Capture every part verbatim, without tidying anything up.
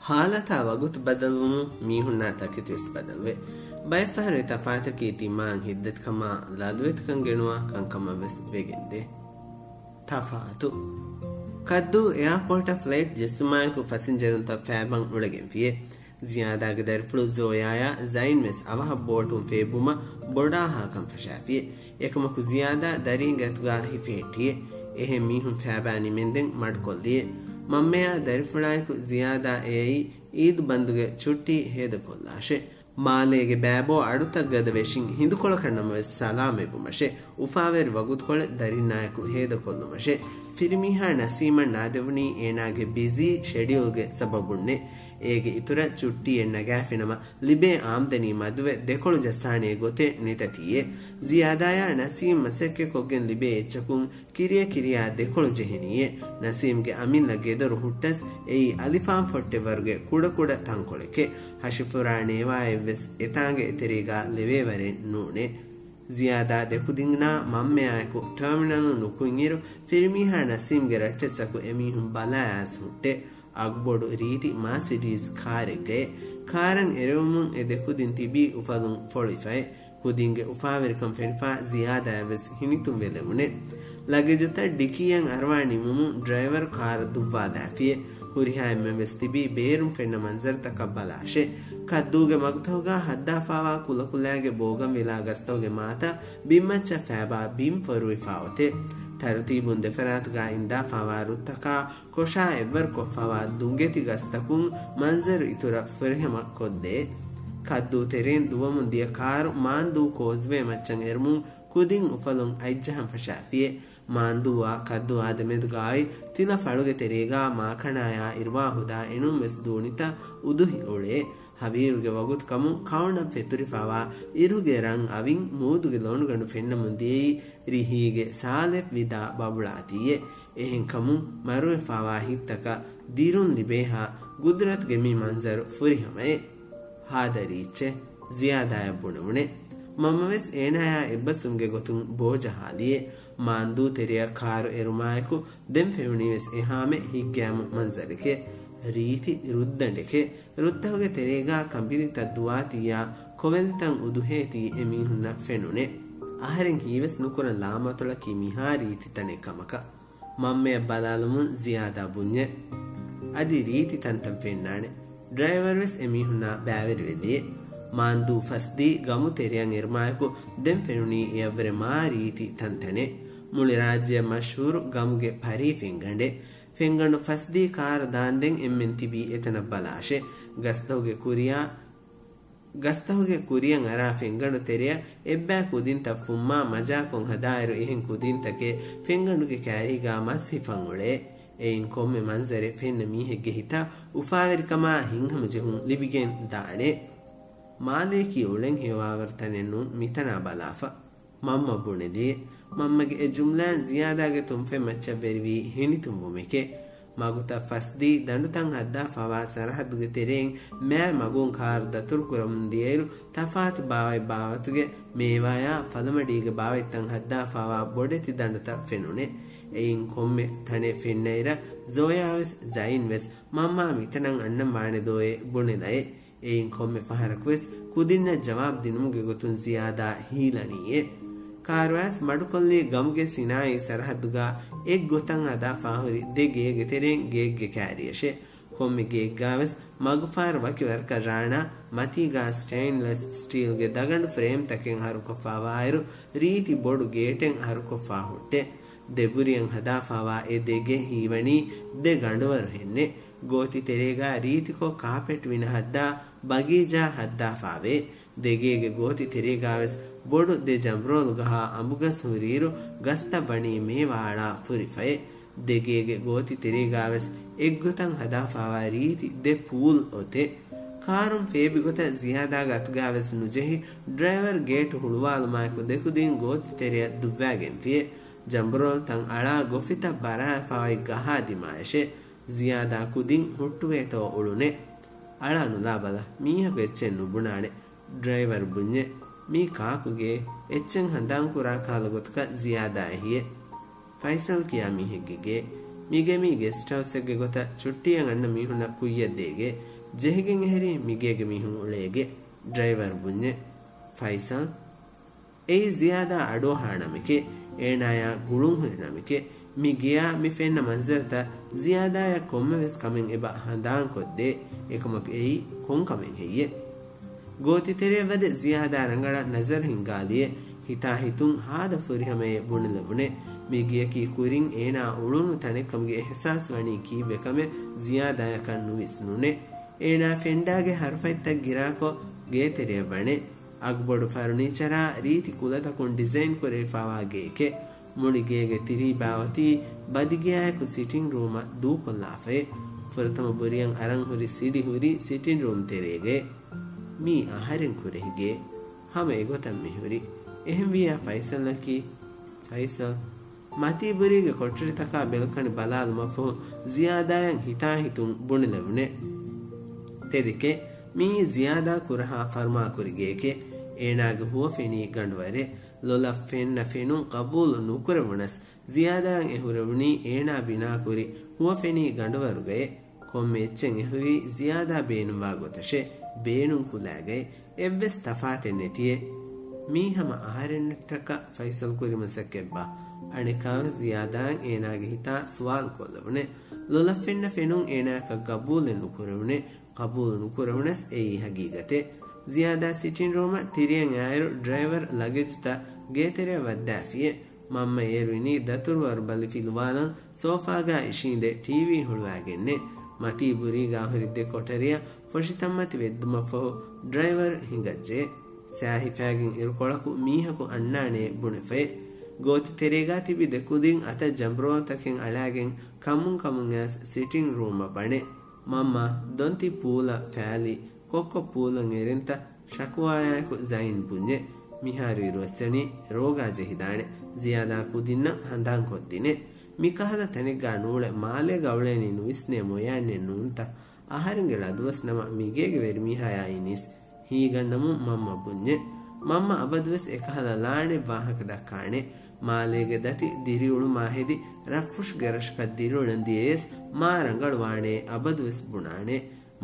ހާލަތާ ވަގުތު ބަދަލުވުމުން މީހުންނާ ތަކެތިވެސް ބަދަލުވޭ. ބައެއްފަހަރު އެ ތަފާތަކީ ތިމާން ހިތްދަތިކަމާ ލަދުވެތިކަން ގެނުވާ ކަންކަމަށްވެސް ވެގެންދޭ. ތަފާތު. ކައްދޫ އެއާޕޯޓަށް ފްލައިޓް ޖެއްސުމާއެކު ފަސިންޖަރުންތައް ފޭބަން އުޅެގެންފިޔޭ. ޒިޔާދާގެ ދަރިފުޅު ޒޯޔާޔާ ޒައިން ވެސް އަވަހަށް ބޯޓުން ފޭބުމަށް ބޮޑާހާކަން ފަށާފިޔޭ. އެކަމަކު ޒިޔާދާ ދަރީންގެ އަތުގާ ހިފެހެއްޓިޔޭ. އެހެން މީހުން ފޭބާ ނިމެންދެން މަޑުކޮށްލިޔޭ. މަންމަޔާ ދަރިފުޅާއެކު ޒިޔާދާ އެއައީ އީދު ބަންދުގެ ޗުއްޓީ ހޭދަކޮށްލާށޭ. މާލޭގެ ބައިބޯ އަޑުތައް ގަދަ ވެށިން ހިނދުކޮޅަކަށް ނަމަވެސް ސަލާމަތްވުމަށޭ. އުފާވެރި ވަގުތުކޮޅެއް ދަރިންނާއެކު ހޭދަކޮށްލުމަށޭ. ފިރިމީހާ ނަސީމަށް ނާދެވުނީ އޭނާގެ ބިޒީ ޝެޑިއުލްގެ ސަބަބުންނޭ. އޭގެ އިތުރަށް ޗުއްޓީއެއް ނަގާފިނަމަ، ލިބޭ އާމްދަނީ މަދުވެ ދެކޮޅު ޖައްސާނޭ ގޮތެއް ނެތަތީއޭ. ޒިޔާދާޔާ ނަސީމް މަސައްކަތްކޮށްގެން ލިބޭ އެއްޗަކުން ކިރިޔަ ކިރިޔާ ދެކޮޅު ޖެހެނީއޭ. ނަސީމްގެ އަމިއްލަ ގެދޮރު ހުއްޓަސް އެއީ އަލިފާން ފޮއްޓެއް ވަރުގެ ކުޑަކުޑަ ތަންކޮޅެކޭ. ހަށިފުރާ ނޭވާއެއްވެސް އެތާނގެ އެތެރޭގާ ލެވޭވަރެއް ނޫނޭ. ޒިޔާދާ ދެކުދިންނާ މަންމަޔާއެކު ޓާމިނަލުން ނުކުތްއިރު، ފިރިމީހާ ނަސީމްގެ ރައްޓެއްސަކު އެމީހުން ބަލާ އައިސް ހުއްޓޭ. އަގުބޮޑު ރީތި މާސިޑީޒް ކާރެއްގައޭ. ކާރަށް އެރެވުމުން އެ ދެކުދިން ތިބީ އުފަލުން ފޮޅުވިފައޭ. ކުދިންގެ އުފާވެރިކަން ފެނިފާ ޒިޔާދާއަށްވެސް ހިނިތުންވެލެވުނޭ. ލަގެޖުތައް ޑިކީއަށް އަރުވާ ނިމުމުން ޑްރައިވަރު ކާރު ދުއްވާލާފިޔޭ. ހުރިހާ އެންމެންވެސް ތިބީ ބޭރުން ފެންނަ މަންޒަރުތަކަށް ބަލާށޭ. ކައްދޫގެ މަގުތަކުގާ ހައްދާފާވާ ކުލަކުލާގެ ބޯގަން ވިލާ ގަސްތަކުގެ މާތައް ބިންމައްޗަށް ފޭބާ ބިން ފޮރުވިފާ އޮތޭ. ތަރުތީބުން ދެފަރާތުގާ އިންދާފާވާ ރުއްތަކާ ކޮށާ އެއްވަރު ކޮށްފާވާ ދުނގެތި ގަސްތަކުން މަންޒަރު އިތުރަށް ފުރިހަމަ ކޮށްދޭ. ކައްދޫ ތެރެއިން ދުވަމުން ދިޔަ ކާރު މާންދޫ ކޯޒްވޭ މައްޗަށް އެރުމުން ކުދިން އުފަލުން އަތްޖަހަން ފަށާފިޔޭ. މާންދޫއާ ކައްދޫއާ ދެމެދުގާއި ތިލަ ފަޅުގެ ތެރޭގާ މާކަނާޔާ އިރުވާ ހުދާ އެނޫންވެސް ދޫނިތަ އުދުހި އުޅޭ. ހަވީރުގެ ވަގުތު ކަމުން ކައުނަށް ފެތުރިފާވާ އިރުގެ ރަން އަވިން މޫދުގެ ލޮނުގަނޑު ފެންނަމުން ދިޔައީ ރިހީގެ ސާލެއް ވިދާ ބަބުޅާތީއޭ. އެހެންކަމުން މަރުވެފާވާ ހިތްތަކަށް ދިރުން ލިބޭހާ ގުދުރަތުގެ މި މަންޒަރު ފުރިހަމައޭ. ހާދަ ރީއްޗޭ. ޒިޔާދާޔަށް ބުނެވުނޭ. މަންމަވެސް އޭނާޔާ އެއްބަސްވުމުގެ ގޮތުން ބޯޖަހާލިއޭ. މާންދޫ ތެރެއަށް ކާރު އެރުމާއެކު ދެން ފެނުނީވެސް އެހާމެ ހިތްގައިމު މަންޒަރެކޭ. ރީތި ރުއްދަނޑެކޭ. ރުއްތަކުގެ ތެރޭގާ ކަނބިރިތައް ދުވާތީއާ ކޮވެލިތައް އުދުހޭތީ އެމީހުންނަށް ފެނުނޭ. އަހަރެން ހީވެސް ނުކުރަން ލާމަތޮޅަކީ މިހާ ރީތި ތަނެއް ކަމަކަށް. މަންމަޔަށް ބަލާލުމުން ޒިޔާދާ ބުންޏޭ. އަދި ރީތި ތަންތަން ފެންނާނެ. ޑްރައިވަރުވެސް އެމީހުންނާ ބައިވެރިވެލިއޭ. މާންދޫ ފަސްދީ ގަމު ތެރެއަށް އެރުމާއެކު ދެން ފެނުނީ އެއަށްވުރެ މާ ރީތި ތަންތަނެއް. މުޅި ރާއްޖެއަށް މަޝްހޫރު ގަމުގެ ޕަރީ ފެންގަނޑެއް. ފެންގަނޑު ފަސްދީ ކާރު ދާންދެން އެންމެން ތިބީ އެތަނަށް ބަލާށޭ. ގަސްތަކުގެ ކުރިޔާ، ގަސްތަކުގެ ކުރިޔަށް އަރާ ފެންގަނޑު ތެރެއަށް އެއްބައި ކުދިންތައް ފުއްމާ މަޖާކޮށް ހަދާއިރު އެހެން ކުދިންތަކެއް ފެންގަނޑުގެ ކާރީގާ މަސް ހިފަން އުޅޭ. އެއިން ކޮންމެ މަންޒަރެއް ފެންނަ މީހެއްގެ ހިތަށް އުފާވެރިކަމާ ހިތްހަމަޖެހުން ލިބިގެން ދާނެ. މާލޭކީ އުޅެން ހެޔޮވާވަރު ތަނެއް ނޫން މިތަނާ ބަލާފަ. މަންމަ ބުނެލި. މަންމަގެ އެ ޖުމްލާއިން ޒިޔާދާގެ ތުންފަތް މައްޗަށް ވެރިވީ ހިނިތުންވުމެކޭ. މަގުތައް ފަސްދީ ދަނޑުތައް ހައްދާފާވާ ސަރަހައްދުގެ ތެރެއިން މާތް މަގުން ކާރު ދަތުރުކުރަމުން ދިޔައިރު ތަފާތު ބާވަތް ބާވަތުގެ މޭވާޔާ ފަލަމަޑީގެ ބާވަތްތައް ހައްދާފާވާ ބޮޑެތި ދަނޑުތައް ފެނުނެ. އެއިން ކޮންމެ ތަނެއް ފެންނައިރަށް ޒޯޔާވެސް ޒައިންވެސް މަންމާ މިތަނަށް އަންނަން ވާނެ ދޯއޭ ބުނެލައޭ. އެއިން ކޮންމެ ފަހަރަކުވެސް ކުދިންނަށް ޖަވާބު ދިނުމުގެ ގޮތުން ޒިޔާދާ ހީލަނީއޭ. ކާރުއައިސް މަޑުކޮށްލީ ގަމުގެ ސިނާއީ ސަރަހައްދުގާ އެއްގޮތަށް ހަދާފާހުރި ދެ ގޭގެ ތެރެއިން ގެއެއްގެ ކާރިޔަށޭ. ކޮންމެ ގެއެއްގާވެސް މަގުފާރު ވަކި ވަރަކަށް ރާނާ މަތީގާ ސްޓެއިންލެސް ސްޓީލްގެ ދަގަނޑު ފްރޭމްތަކެއް ހަރުކޮށްފާވާއިރު ރީތި ބޮޑު ގޭޓެއް ހަރުކޮށްފާ ހުއްޓޭ. ދެބުރިއަށް ހަދާފާވާ އެ ދެ ގެ ހީވަނީ ދެ ގަނޑުވަރު ހެންނޭ. ގޯތި ތެރޭގާ ރީތިކޮށް ކާޕެޓް ވިނަ ހައްދާ ބަގީޖާ ހައްދާފާވޭ. ދެގޭގެ ގޯތި ތެރޭގާވެސް ބޮޑު ދެ ޖަމްރޯލު ގަހާ އަނބުގަސް ހުރިއިރު ގަސްތައް ވަނީ މޭވާ އަޅާ ފުރިފައޭ. ދެގޭގެ ގޯތި ތެރޭގާވެސް އެއްގޮތަށް ހަދާފާވާ ރީތި ދެ ޕޫލް އޮތޭ. ކާރުން ފޭބި ގޮތަށް ޒިޔާދާގެ އަތުގާވެސް ނުޖެހި، ޑްރައިވަރު ގޭޓު ހުޅުވާލުމާއެކު ދެކުދިން ގޯތި ތެރެއަށް ދުއްވާގެންފިޔޭ. ޖަމްރޯލްތައް އަޅާ ގޮފިތައް ބަރާފާއި ގަހާ ދިމާޔަށޭ. ޒިޔާދާ ކުދިން ހުއްޓުވޭތޯ އުޅުނޭ. އަޅާ ނުލާބަލަ، މީހަކު އެއްޗެއް ނުބުނާނެ. ޑްރައިވަރު ބުންޏެ، މީ ކާކު ގެއެއް؟ އެއްޗެއް ހަނދާން ކުރާ ކާލަ ގޮތަކަށް ޒިޔާދާ އެހިއޭ. ފައިސަލް ކިޔާ މީހެއްގެ ގެއެއް. މިގެ މީ ގެސްޓް ހައުސްއެއްގެ ގޮތަށް ޗުއްޓީއަށް އަންނަ މީހުންނަށް ކުއްޔަށް ދޭ ގެއެއް. ޖެހިގެން އެހެރީ މިގޭގެ މީހުން އުޅޭގެ. ޑްރައިވަރު ބުންޏެ، ފައިސަލް، އެއީ ޒިޔާދާ އަޑުއަހާ ނަމެކޭ، އޭނާޔާ ގުޅުން ހުރި ނަމެކޭ. މި ގެޔާ މި ފެންނަ މަންޒަރުތައް ޒިޔާދާޔަށް ކޮންމެވެސް ކަމެއް އެބަ ހަނދާންކޮށްދޭ. އެކަމަކު އެއީ ކޮން ކަމެއް ހެއްޔޭ؟ ގޯތިތެރެއަށް ވަދެ ޒިޔާދާ ރަނގަޅަށް ނަޒަރު ހިންގާލިއެ. ހިތާހިތުން ހާދަ ފުރިހަމައެއް ބުނެލެވުނެ. މި ގެޔަކީ ކުރިން އޭނާ އުޅުނު ތަނެއް ކަމުގެ އިހްސާސް ވަނީ ކީއްވެ ކަމެއް ޒިޔާދާޔަކަށް ނުވިސްނުނެ. އޭނާ ފެންޑާގެ ހަރުފަތްތައް ގިރާކޮށް ގޭތެރެއަށް ވަނެ. އަގުބޮޑު ފަރުނީޗަރާ ރީތި ކުލަތަކުން ޑިޒައިން ކުރެވިފާވާ ގެއެކެ. މުޅި ގޭގެ ތިރީބާ އޮތީ ބަދިގެޔާއެކު ސިޓިން ރޫމަށް ދޫކޮށްލާފައެ. ފުރަތަމަ ބުރިޔަން އަރަން ހުރި ސިޑި ހުރީ ސިޓިން ރޫމް ތެރޭގައެ. މީ އަހަރެން ކުރެހި ގެއެއް. ހަމަ އެގޮތަށް މިހުރި. އެހެންވިއްޔާ ފައިސަލްއަކީ، ފައިސަލް. މަތީ ބުރީގެ ކޮޓަރިތަކާ ބެލްކަނި ބަލާލުމަށްފަހު ޒިޔާދާޔަށް ހިތާހިތުން ބުނެލެވުނެ. ތެދެކޭ، މިއީ ޒިޔާދާ ކުރަހާ ފަރުމާކުރި ގެއެކޭ. އޭނާގެ ހުވަފެނީ ގަނޑުވަރޭ. ލޮލަށް ފެންނަ ފެނުން ޤަބޫލު ނުކުރެވުނަސް، ޒިޔާދާއަށް އެހުރެވުނީ އޭނާ ބިނާކުރި ހުވަފެނީ ގަނޑުވަރުގައޭ. ކޮންމެ އެއްޗެއް އެހުރީ ޒިޔާދާ ބޭނުންވާ ގޮތަށޭ. ބޭނުން ކުލައިގައި އެއްވެސް ތަފާތެއް ނެތިއޭ. މީ ހަމަ އަހަރެންނަށްޓަކާ ފައިސަލް ކުރި މަސައްކަތްބާ؟ އަނެއްކާވެސް ޒިޔާދާއަށް އޭނާގެ ހިތާ ސުވާލު ކޮށްލެވުނެ. ލޮލަށް ފެންނަ ފެނުން އޭނާއަކަށް ގަބޫލެއް ނުކުރެވުނެ. ޤަބޫލު ނުކުރެވުނަސް އެއީ ހަގީގަތެއް. ޒިޔާދާ ސިޓިން ރޫމަށް ތިރިއަށް އާއިރު ޑްރައިވަރު ލަގޭޖުތައް ގޭތެރެއަށް ވައްދާފިއޭ. މަންމަ އޭރު އިނީ ދަތުރުވަރު ބަލި ފިލުވާލަން ސޯފާގާ އިށީނދެ ޓީވީ ހުޅުވާގެންނޭ. މަތީ ބުރީގާ ހުރި ދެ ކޮޓަރިއަށް ފޮށިތައްމަތި ވެއްދުމަށްފަހު ޑްރައިވަރު ހިނގައްޖެ. ސައި ހިފާގެން އިރުކޮޅަކު މީހަކު އަންނާނޭ ބުނެފައި. ގޯތި ތެރޭގާ ތިބި ދެ ކުދިން އަތަށް ޖަނބްރޯލްތަކެއް އަޅާގެން ކަމުން ކަމުން އައިސް ސިޓިން ރޫމަށް ވަނެ. މަންމާ، ދޮންތި ޕޫލަށް ފާލި، ކޮއްކޮ ޕޫލަށް އެރެންތަ؟ ޝަކުވާޔާއެކު ޒައިން ބުންޏެ. މިހާރު އިރުއޮއްސެނީ ރޯގާ ޖެހިދާނެ. ޒިޔާދާ ކުދިންނަށް ހަނދާން ކޮށްދިނެ. މިކަހަލަ ތަނެއްގާ ނޫޅެ މާލޭގަ އުޅޭނީ ނުވިސްނޭ މޮޔައެއްނެއް ނޫންތަ؟ އަހަރެންގެ ޅަދުވަސް ނަމަ މިގޭގެ ވެރިމީހާޔާ އިނީސް ހީގަންނަމުން މަންމަ ބުންޏެ. މަންމަ އަބަދުވެސް އެކަހަލަ ލާނެ ވާހަކަ ދައްކާނެ. މާލޭގެ ދަތި ދިރިއުޅުމާ ހެދި ރަށްފުށުގެ ރަށަކަށް ދިރިއުޅެން ދިޔަޔަސް މާ ރަނގަޅުވާނޭ އަބަދުވެސް ބުނާނެ.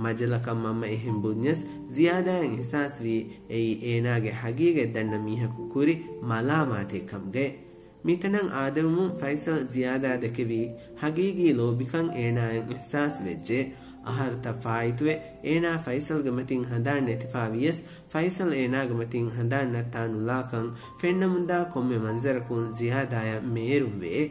މަޖަލަކަށް މަންމަ އެހެން ބުންޏަސް ޒިޔާދާއަށް އިހްސާސްވީ އެއީ އޭނާގެ ހަގީގަތް ދަންނަ މީހަކު ކުރި މަލާމާތެއް ކަމުގައި. މިތަނަށް އާދެވުމުން ފައިސަލް ޒިޔާދާ ދެކެވީ ހަގީގީ ލޯބިކަން އޭނާއަށް އިހްސާސް ވެއްޖެ. އަހަރުތައް ފާއިތުވެ އޭނާ ފައިސަލްގެ މަތިން ހަނދާން ނެތިފާވިޔަސް ފައިސަލް އޭނާގެ މަތިން ހަނދާން ނައްތާ ނުލާކަން ފެންނަމުންދާ ކޮންމެ މަންޒަރަކުން ޒިޔާދާޔަށް މޭރުންވެއެ.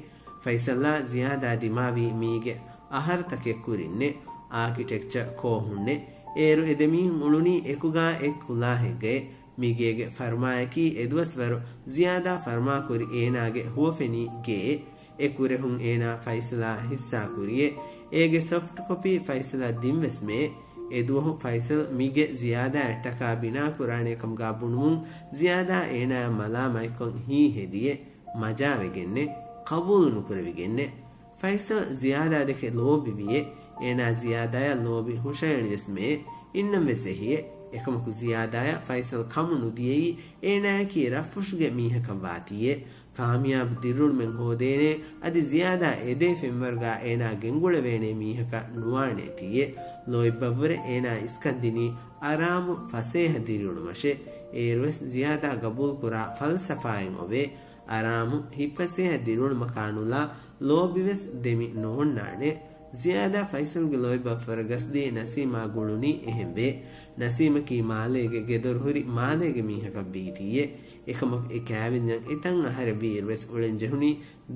ފައިސަލްއާ ޒިޔާދާ ދިމާވީ މީގެ އަހަރުތަކެއް ކުރިންނެ. އާކިޓެކްޗަ ކޯހުންނެ. އޭރު އެ ދެމީހުން އުޅުނީ އެކުގާ އެއް ކުލާހެއްގައެ. މިގޭގެ ފަރުމާއަކީ އެދުވަސްވަރު ޒިޔާދާ ފަރުމާކުރި އޭނާގެ ހުވަފެނީ ގެއެއް. އެ ކުރެހުން އޭނާ ފައިސަލާ ހިއްސާ ކުރިއެ. އޭގެ ސޮފްޓް ކޮޕީ ފައިސަލަށް ދިންވެސް މެއެ. އެދުވަހު ފައިސަލް މިގެ ޒިޔާދާއަށްޓަކާ ބިނާކުރާނޭ ކަމުގާ ބުނުމުން ޒިޔާދާ އޭނާއަށް މަލާމާތްކޮށް ހީ ހެދިއެ. މަޖާވެގެންނެ. ޤަބޫލު ނުކުރެވިގެންނެ. ފައިސަލް ޒިޔާދާ ދެކެ ލޯބިވިއެ. އޭނާ ޒިޔާދާޔަށް ލޯބި ހުށައެޅިވެސް މެއެ. އިންނަން ވެސް އެހިއެ. އެކަމަކު ޒިޔާދާޔަށް ފައިސަލް ކަމު ނުދިޔައީ އޭނާއަކީ ރަށްފުށުގެ މީހަކަށް ވާތީއެ. ކާމިޔާބު ދިރިއުޅުމެއް ހޯދޭނޭ އަދި ޒިޔާދާ އެދޭ ފެންވަރުގާ އޭނާ ގެންގުޅެވޭނޭ މީހަކަށް ނުވާނޭތީއެ. ލޯތްބަށްވުރެ އޭނާ އިސްކަންދިނީ އަރާމު ފަސޭހަ ދިރިއުޅުމަށެ. އޭރުވެސް ޒިޔާދާ ގަބޫލުކުރާ ފަލްސަފާއެއް އޮވޭ. އަރާމު ހިތްފަސޭހަ ދިރިއުޅުމަކާ ނުލާ ލޯބިވެސް ދެމި ނޯންނާނެ. ޒިޔާދާ ފައިސަލްގެ ލޯތްބަށްވުރަށް ގަސްދީ ނަސީމާ ގުޅުނީ އެހެންވޭ. ނަސީމަކީ މާލޭގެ ގެދޮރު ހުރި މާލޭގެ މީހަކަށް ވީތީއެ. އެކަމަކު އެ ކާވެންޏަށް އެތަން އަހަރެއް ވީއިރުވެސް އުޅެން ޖެހުނީ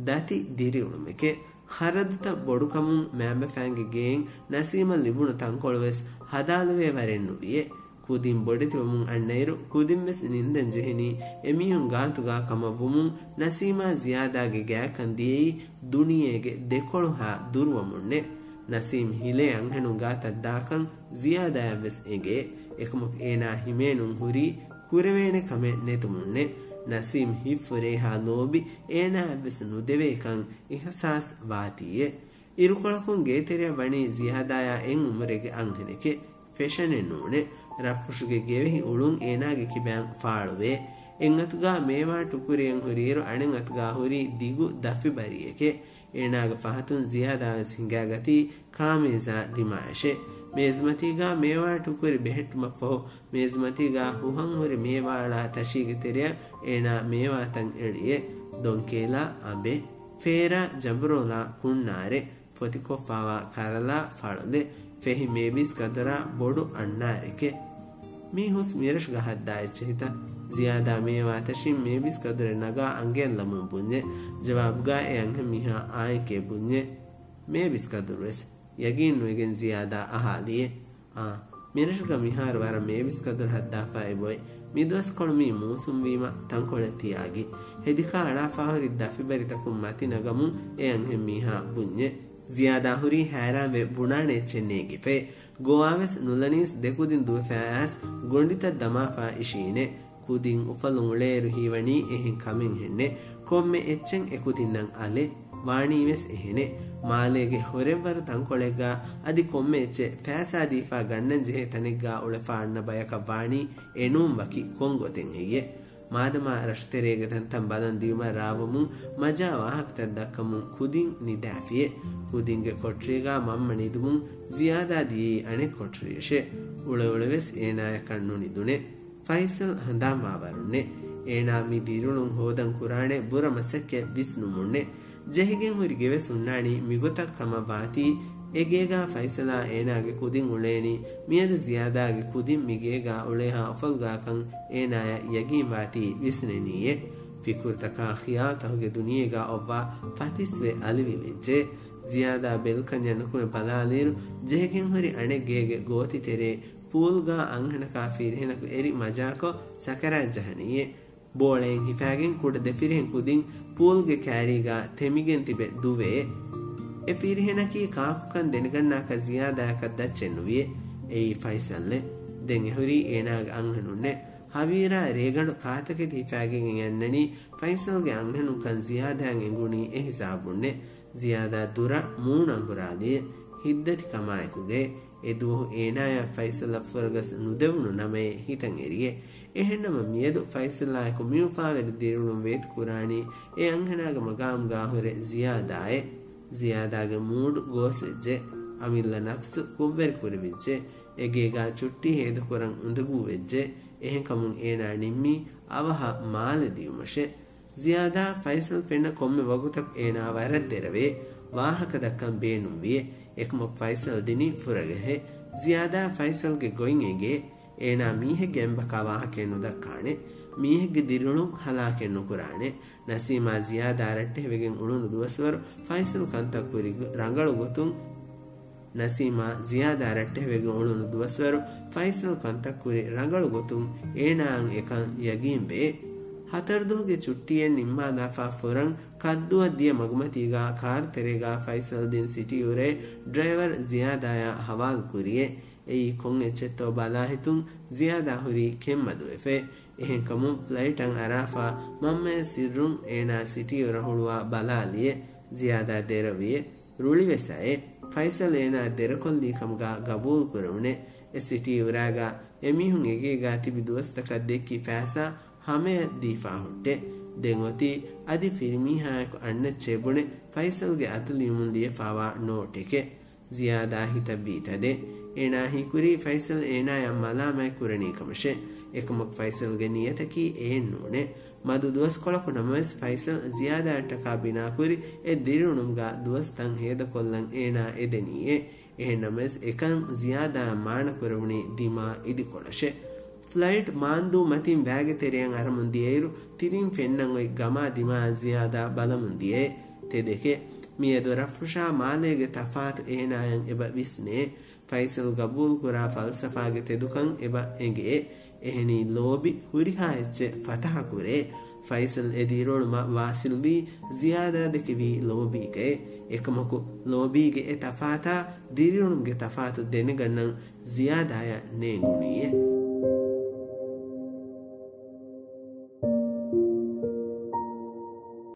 ދަތި ދިރިއުޅުމެކެ. ޚަރަދުތައް ބޮޑުކަމުން މައިންބަފައިންގެ ގެއިން ނަސީމަށް ލިބުނު ތަންކޮޅުވެސް ހަދާލެވޭ ވަރެއް ނުވިއެ. ކުދިން ބޮޑެތިވަމުން އަންނައިރު ކުދިންވެސް ނިންދަން ޖެހެނީ އެމީހުން ގާތުގާ ކަމަށްވުމުން ނަސީމާ ޒިޔާދާގެ ގާތްކަން ދިޔައީ ދުނިޔޭގެ ދެކޮޅުހާ ދުރުވަމުންނެ. ނަސީމް ހިލޭ އަންހެނުން ގާތަށް ދާކަން ޒިޔާދާޔަށްވެސް އެނގޭ. އެކަމަކު އޭނާ ހިމޭނުން ހުރީ ކުރެވޭނެ ކަމެއް ނެތުމުންނެ. ނަސީމް ހިތްފުރޭހާ ލޯބި އޭނާއަށްވެސް ނުދެވޭކަން އިހްސާސް ވާތީއެ. އިރުކޮޅަކުން ގޭތެރެއަށް ވަނީ ޒިޔާދާޔާ އެއް އުމުރެއްގެ އަންހެނެކެ. ފެޝަނެއް ނޫނެ. ރަށްފުށުގެ ގެވެހި އުޅުން އޭނާގެ ކިބައިން ފާޅުވޭ. އެއްއަތުގާ މޭވާ ޓުކުރިއެއް ހުރިއިރު އަނެއް އަތުގާ ހުރީ ދިގު ދަފި ބަރީއެކެ. އޭނާގެ ފަހަތުން ޒިޔާދާވެސް ހިނގާގަތީ ކާމޭޒާ ދިމާއަށެ. މޭޒުމަތީގާ މޭވާ އަޓުކުރި ބެހެއްޓުމަށްފަހު، މޭޒުމަތީގާ ހުހަން ހުރި މޭވާ އަޅާ ތަށީގެ ތެރެއަށް އޭނާ މޭވާތައް އެޅިއޭ. ދޮންކޭލާ، އަނބެއް، ފޭރާ، ޖަނބުރޯލާ، ކުންނާރެއް، ފޮތިކޮށްފާވާ ކަރަލާ، ފަޅުލެއް، ފެހި މޭބިސް ކަދުރާ، ބޮޑު އަންނާރެކެއް. މީ ހުސް މިރަށުގަ ހައްދާ އެއްޗެއް ހިތަށް. ޒިޔާދާ މޭވާތަށިން މޭބިސް ކަދުރެއް ނަގާ އަނގައަށްލަމުން ބުންޏެއް. ޖަވާބުގާ އެ އަންހެން މީހާ އާނއެކޭ ބުންޏެއް. މޭބިސް ކަދުރުވެސް. ޔަގީންނުވެގެން ޒިޔާދާ އަހާލިއޭ. އާ، މިރަށުގަ މިހާރު ވަރަށް މޭބިސް ކަދުރު ހައްދާފަ އެބޮތް. މިދުވަސްކޮޅު މީ މޫސުންވީމަ ތަންކޮޅެއް ތިޔާގި. ހެދިކާ އަޅާފާހުރި ދަފިބަރިތަކުން މަތި ނަގަމުން އެ އަންހެން މީހާ ބުންޏެއް. ޒިޔާދާ ހުރީ ހައިރާންވެ ބުނާނެ އެއްޗެއް ނޭގިފައި. ގޮވާވެސް ނުލަނީސް ދެކުދިން ދުވެފައި އައިސް ގޮނޑިތައް ދަމާފާ އިށީނެ. ކުދިން އުފަލުން އުޅޭއިރު ހީވަނީ އެހެން ކަމެއްހެންނެއް. ކޮންމެ އެއްޗެއް އެކުދިންނަށް އަލޭ. ވާނީވެސް އެހެނެއް. މާލޭގެ ހުރެއްވަރު ތަންކޮޅެއްގާ އަދި ކޮންމެ އެއްޗެއް ފައިސާ ދީފާ ގަންނަން ޖެހޭ ތަނެއްގާ އުޅެފާ އަންނަ ބަޔަކަށް ވާނީ އެނޫން ވަކި ކޮން ގޮތެއް ހެއްޔޭ؟ މާދަމާ ރަށުތެރޭގެ ތަންތަން ބަލަން ދިޔުމަށް ރާވަމުން މަޖާ ވާހަކަތައް ދައްކަމުން ކުދިން ނިދާފިއޭ. ކުދިންގެ ކޮޓަރީގާ މަންމަ ނިދުމުން ޒިޔާދާ ދިޔައީ އަނެއް ކޮޓަރިއަށޭ. އުޅެ އުޅެވެސް އޭނާޔަކަށް ނުނިދުނޭ. ފައިސަލް ހަނދާންވާވަރުންނޭ. އޭނާ މި ދިރިއުޅުން ހޯދަން ކުރާނެ ބުރަ މަސައްކަތް ވިސްނުމުންނޭ. ޖެހިގެން ހުރި ގެވެސް ހުންނާނީ މިގޮތަށް ކަމަށް ވާތީ، އެ ގޭގާ ފައިސަލާ އޭނާގެ ކުދިން އުޅޭނީ، މިއަދު ޒިޔާދާގެ ކުދިން މި ގޭގާ އުޅޭހާ އުފަލުގާކަން އޭނާޔަށް ޔަގީންވާތީ ވިސްނެނީއޭ. ފިކުރުތަކާ ޚިޔާލުތަކުގެ ދުނިޔޭގާ އޮއްވާ ފަތިސްވެ އަލިވިލިއްޖެ. ޒިޔާދާ ބެލްކަންޏަށް ނުކުމެ ބަލާލިއިރު، ޖެހިގެން ހުރި އަނެއް ގޭގެ ގޯތި ތެރޭ ޕޫލްގާ އަންހެނަކާ ފިރިހެނަކު އެރި މަޖާކޮށް ސަކަރާތް ޖަހަނީއޭ. ބޯޅައިން ހިފާގެން ކުޑަ ދެ ފިރިހެން ކުދިން ޕޫލްގެ ކާރީގާ ތެމިގެން ތިބެ ދުވޭ. އެ ފިރިހެނަކީ ކާކުކަން ދެނެގަންނާކަށް ޒިޔާދާޔަކަށް ދައްޗެއް ނުވިއޭ. އެއީ ފައިސަލްއޭ. ދެން އެހުރީ އޭނާގެ އަންހެނުންނޭ. ހަވީރާ ރޭގަނޑު ކާތަކެތި ހިފާގެން އަންނަނީ ފައިސަލްގެ އަންހެނުންކަން ޒިޔާދާއަށް އެނގުނީ އެ ހިސާބުންނޭ. ޒިޔާދާ ދުރަށް މޫނު އަނބުރާލިއޭ. ހިތްދަތިކަމާއެކުގައޭ. އެ ދުވަހު އޭނާޔަށް ފައިސަލަށް ފުރަގަސް ނުދެވުނު ނަމައޭ ހިތަށް އެރިއޭ. އެހެންނަމަ މިއަދު ފައިސަލާއެކު މިއުފާވެރި ދިރިއުޅުން ވޭތުކުރާނީ އެ އަންހެނާގެ މަގާމުގާ ހުރެ ޒިޔާދާއޭ. ޒިޔާދާގެ މޫޑު ގޯސްވެއްޖެ. އަމިއްލަ ނަފްސު ކުށްވެރި ކުރެވިއްޖެ. އެގޭގާ ޗުއްޓީ ހޭދަކުރަން އުނދަގޫވެއްޖެ. އެހެންކަމުން އޭނާ ނިންމީ އަވަހަށް މާލެ ދިޔުމަށޭ. ޒިޔާދާ ފައިސަލް ފެންނަ ކޮންމެ ވަގުތަކު އޭނާ ވަރަށް ދެރަވޭ. ވާހަކަ ދައްކަން ބޭނުންވިއޭ. އެކަމަކު ފައިސަލް ދިނީ ފުރަގަހޭ. ޒިޔާދާ ފައިސަލްގެ ގޮތް އެނގޭ. އޭނާ މީހެއްގެ އެނބަކާ ވާހަކައެއް ނުދައްކާނެ. މީހެއްގެ ދިރިއުޅުން ހަލާކެއް ނުކުރާނެ. ނަސީމާ ޒިޔާދާ ރައްޓެހިވެގެން އުޅުނު ދުވަސްވަރު ފައިސަލް ކަންތައް ކުރި ރަނގަޅު ގޮތުން ނަސީމާ ޒިޔާދާ ރައްޓެހިވެގެން އުޅުނު ދުވަސްވަރު ފައިސަލް ކަންތައް ކުރި ރަނގަޅު ގޮތުން އޭނާއަށް އެކަން ޔަގީންވޭ. ހަތަރު ދުވަހުގެ ޗުއްޓީއެއް ނިންމާލާފާ ފުރަން ކައްދޫއަށް ދިޔަ މަގުމަތީގާ ކާރު ތެރޭގާ ފައިސަލް ދިން ސިޓީ އުރޭ ޑްރައިވަރު ޒިޔާދާޔާ ހަވާލު ކުރިއޭ. އެއީ ކޮން އެއްޗެއްތޯ ބަލާ ހިތުން ޒިޔާދާ ހުރީ ކެތްމަދުވެފައި. އެހެންކަމުން ފްލައިޓަށް އަރާފާ މަންމަޔަށް ސިއްރުން އޭނާ ސިޓީ އުރަހުޅުވާ ބަލާލިއޭ. ޒިޔާދާ ދެރަވިއޭ. ރުޅިވެސް އައޭ. ފައިސަލް އޭނާ ދެރަކޮށްލީ ކަމުގާ ގަބޫލު ކުރެވުނޭ. އެ ސިޓީ އުރާގާ އެމީހުން އެގޭގާ ތިބި ދުވަސްތަކަށް ދެއްކި ފައިސާ ހަމަޔަށް ދީފާ ހުއްޓޭ. ދެން އޮތީ އަދި ފިރިމީހާއެކު އަންނަ އެއްޗެއް ބުނެ ފައިސަލްގެ އަތު ލިޔުމުން ލިޔެފާވާ ނޯޓެކޭ. ޒިޔާދާ ހިތަށް ވީތަދޭ. އޭނާ ހީކުރީ ފައިސަލް އޭނާޔަށް މަލާމާތް ކުރަނީ ކަމަށޭ. އެކަމަކު ފައިސަލްގެ ނިޔަތަކީ އެއެއްނޫނޭ. މަދު ދުވަސްކޮޅަކު ނަމަވެސް ފައިސަލް ޒިޔާދާއަށްޓަކާ ބިނާކުރި އެ ދިރިއުޅުމުގާ ދުވަސްތައް ހޭދަކޮށްލަން އޭނާ އެދެނީއޭ. އެހެންނަމަވެސް އެކަން ޒިޔާދާއަށް މާނަކުރެވުނީ ދިމާ އިދިކޮޅަށޭ. ފްލައިޓް މާންދޫ މަތިން ވައިގެ ތެރެއަށް އަރަމުން ދިޔައިރު، ތިރިން ފެންނަން އޮތް ގަމާ ދިމާއަށް ޒިޔާދާ ބަލަމުން ދިޔައޭ. ތެދެކޭ. މިއަދު ރަށްފުށާ މާލޭގެ ތަފާތު އޭނާޔަށް އެބަ ވިސްނޭ. ފައިސަލް ގަބޫލުކުރާ ފަލްސަފާގެ ތެދުކަން އެބަ އެނގޭ. އެހެނީ ލޯބި ހުރިހާ އެއްޗެއް ފަތަހަކުރޭ. ފައިސަލް އެ ދިރިއުޅުމަށް ވާސިލްވީ ޒިޔާދާ ދެކެވީ ލޯބީގައޭ. އެކަމަކު ލޯބީގެ އެ ތަފާތާ ދިރިއުޅުމުގެ ތަފާތު ދެނެގަންނަން ޒިޔާދާޔަށް ނޭނގުނީއޭ.